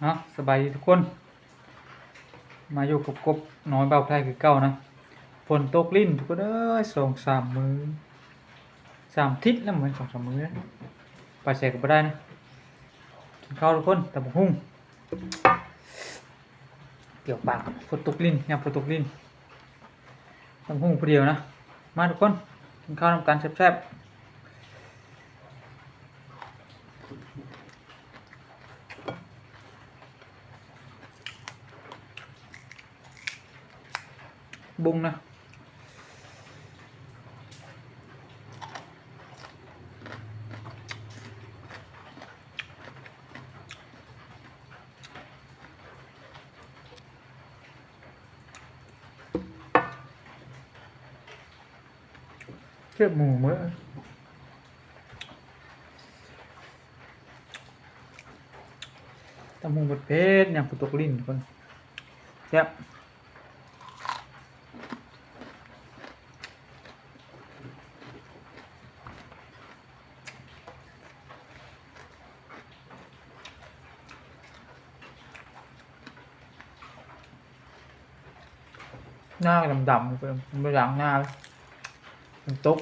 ເນາະ ສະບາຍດີທຸກຄົນ ມາຢູ່ກັບກົບນ້ອຍບ່າວໄທຄືເກົ່ານະ. ຝົນຕົກລິນທຸກຄົນເອີຍ ສອງສາມມື້ ສາມທິດແລ້ວ ແມ່ນສອງສາມມື້ ໄປໃສກໍບໍ່ໄດ້ນະ. ກິນເຂົ້າທຸກຄົນ ຕຳບັກຫຸ່ງ ປຽກປາກ ຝົນຕົກລິນ ຍາມຝົນຕົກລິນ. ຕຳບັກຫຸ່ງຜູ້ດຽວນະ. ມາທຸກຄົນ ກິນເຂົ້ານຳກັນແຊບໆ. ບຸ້ງນະ. ເກັບໝູເໝີ ຕຳບັກຫຸ່ງເຜັດໆ ຍາມຝົນຕົກລິນຄົນ ແຊບ. ໜ້າດຳໆ ບໍ່ໄດ້ລ້າງໜ້າເລີຍ ຝົນຕົກ.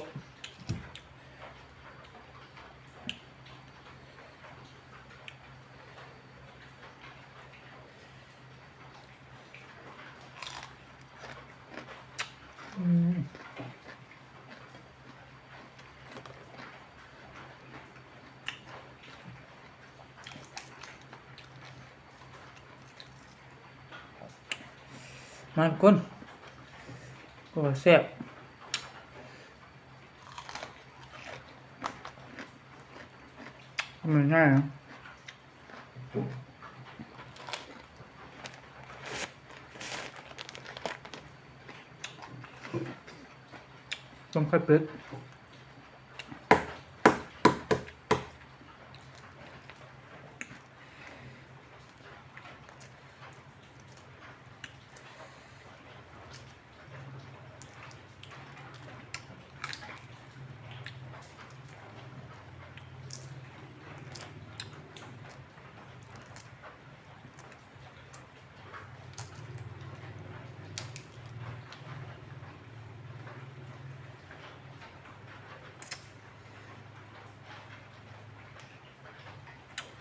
ມາທຸກຄົນ ໂອ້ ແຊບ ມັນງ່າຍນະ. ຕົ້ມໄຂ່ເປັດ.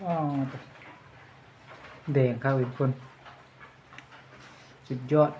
ອໍ ແດງຄັກເລີຍທຸກຄົນ ສຸດຍອດ.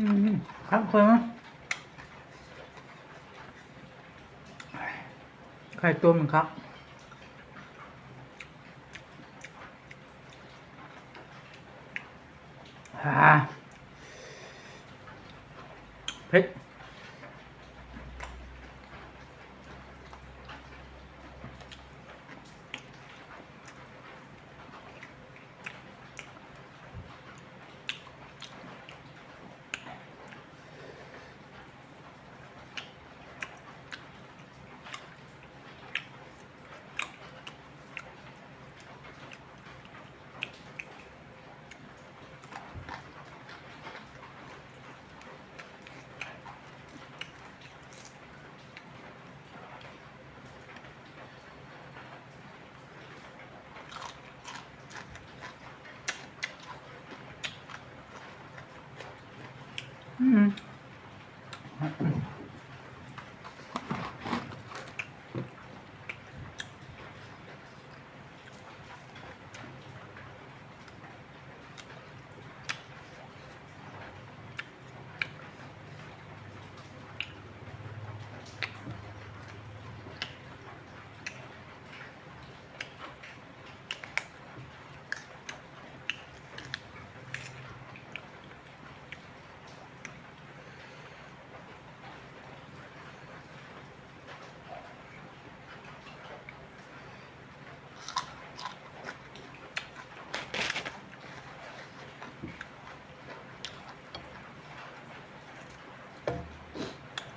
ອືມ ຄັກເຄີຍມາ ໄຂ່ຕົ້ມມັນຄັກ. ອ່າ ເຜັດ. ອືມ.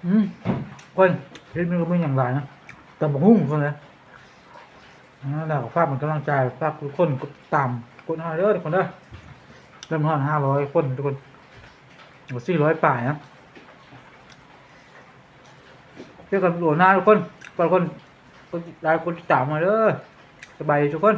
ອືມ ຄົນ ເຮັດມັນກໍບໍ່ຫຍັງຫຼາຍນະ ຕຳບັກຫຸ່ງຄົນເດີ. ອ່າ ແລ້ວກໍຝາກເປັນກຳລັງໃຈ ຝາກທຸກຄົນກົດຕິດຕາມ ກົດໃຫ້ເດີທຸກຄົນເດີ. ເລີ່ມຮອດຫ້າຮ້ອຍຄົນທຸກຄົນ ໂອ້ ສີ່ຮ້ອຍປາຍນະ. ເຈີກັນໂອກາດໜ້າທຸກຄົນ ຝາກທຸກຄົນກົດໄລກົດຕິດຕາມໃຫ້ເດີ. ສະບາຍດີທຸກຄົນ.